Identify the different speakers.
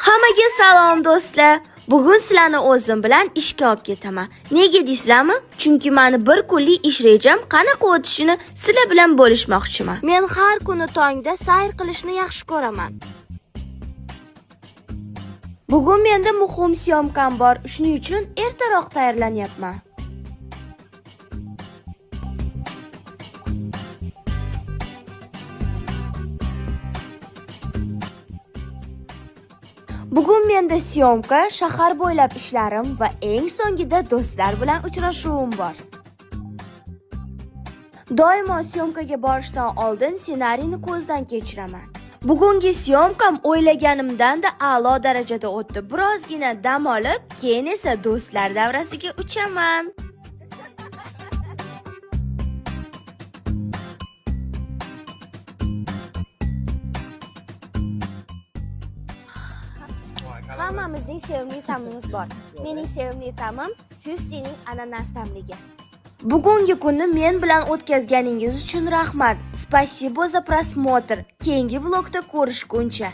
Speaker 1: Hammaga salom, do'stlar. Bugun sizlarni o'zim bilan ishga olib ketaman. Nega deysizlarmi? Chunki mani bir kunlik ish rejam qanaqa o'tishini sizlar bilan bo'lishmoqchiman. Men har kuni tongda sayr qilishni yaxshi ko'raman. Bugun menda muhim syomkam bor, shuning uchun ertaroq tayyorlanyapman. Bugun menda syomka, shahar bo'ylab ishlarim va eng so'ngida do'stlar bilan uchrashuvim bor. Doimo syomkaga borishdan oldin ssenariyni ko'zdan kechiraman. Bugungi syomkam o'ylaganimdan-da a'lo darajada o'tdi. Birozgina dam olib, keyin esa do'stlar davrasiga uchaman. Hammamizning sevimli ta'mimiz bor. Mening sevimli ta'mim Fustining ananas ta'mligi. Bugungi kunni men bilan o'tkazganingiz uchun rahmat. Спасибо за просмотр. Keyingi vlogda ko'rishguncha.